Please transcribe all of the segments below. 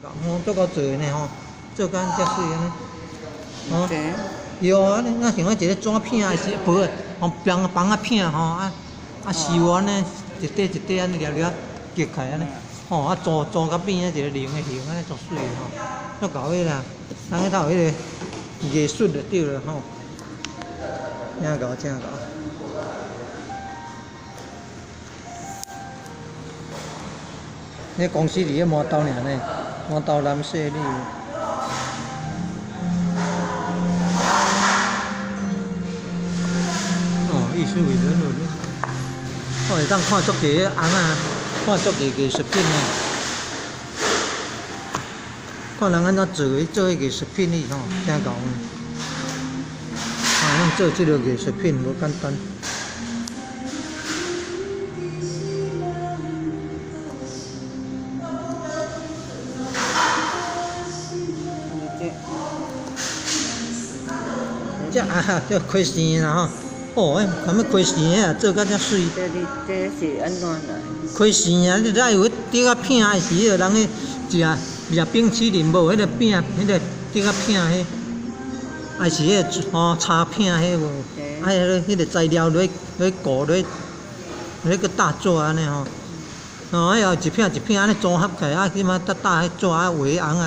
吼，足夠做的呢吼，做甲遮媠按呢，吼。對。對啊，按呢，若像講一個紙片還是薄的，吼，枋枋仔片吼，啊啊收按呢，一塊一塊按呢粒粒結開按呢，吼，啊做做甲變啊一個龍的形按呢足媠的吼，足𠢕的啦，人彼頭有彼個藝術就對了吼，真𠢕真𠢕。那公司佇咧麻豆爾呢，麻豆南勢里。哦，藝術為人倫。我會當看足濟個尪仔，看足濟藝術品啊。看人按怎做的，做彼藝術品哩吼，真𠢕。啊，咱做這个藝術品無簡單。這啊，這開線啦吼！哦，欸，啥物開線啊？做甲遮媠。這你這是按怎來？開線啊！你知有彼竹仔片，還是彼个人彼食食冰淇淋無？彼个餅，彼个竹仔片彼，還是彼个吼柴片彼無？啊，彼个材料落落糊落落閣搭做按呢吼。哦，彼後一片一片按呢組合起來，啊，彼擺搭搭彼紙啊畫尪仔，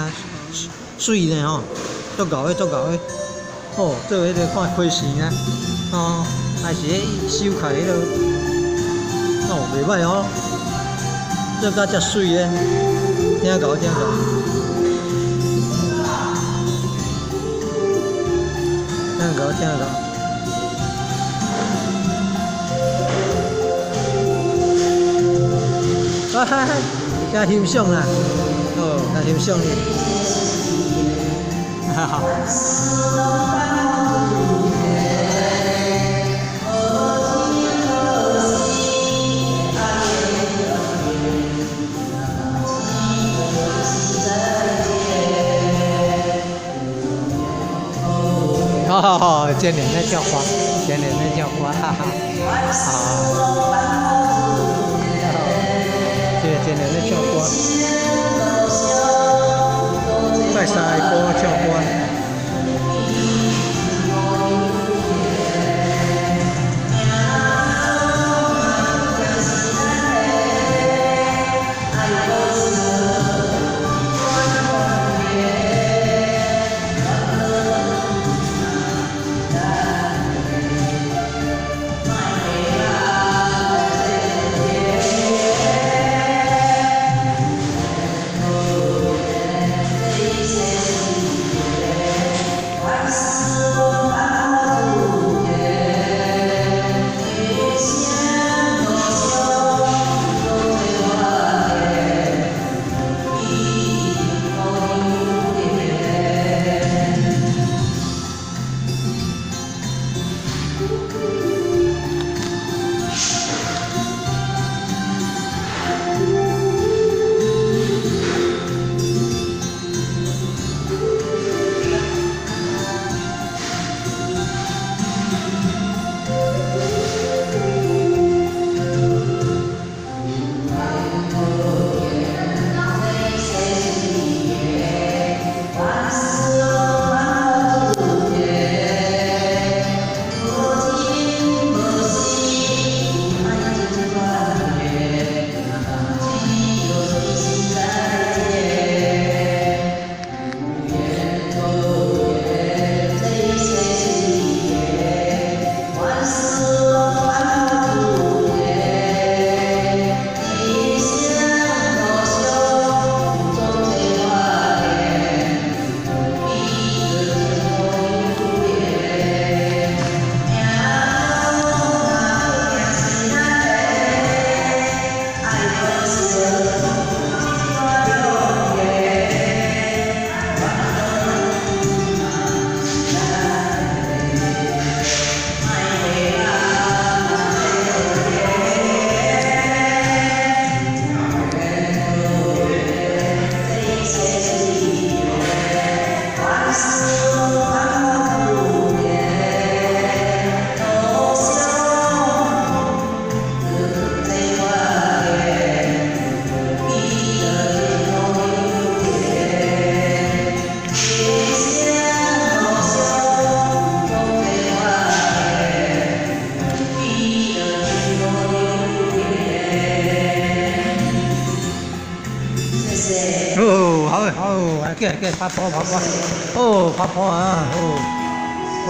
媠呢吼，足𠢕的足𠢕的。哦，做彼个看開線啊，哦，還是彼收起彼落，哦，袂䆀哦，做甲遮媠的，真𠢕真𠢕。真𠢕真𠢕。哈哈，遮欣賞啦，哦，來欣賞哩。哈哈。哈哈哈！今年咧唱歌，今年咧唱歌，哈哈，啊，這今年咧唱歌，拜三下晡唱歌。好，好，來，過來，過來，拍波，拍波，哦，拍波啊，哦，哦。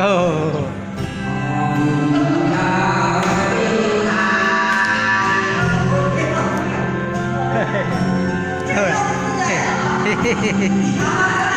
哦。嘿嘿嘿嘿嘿。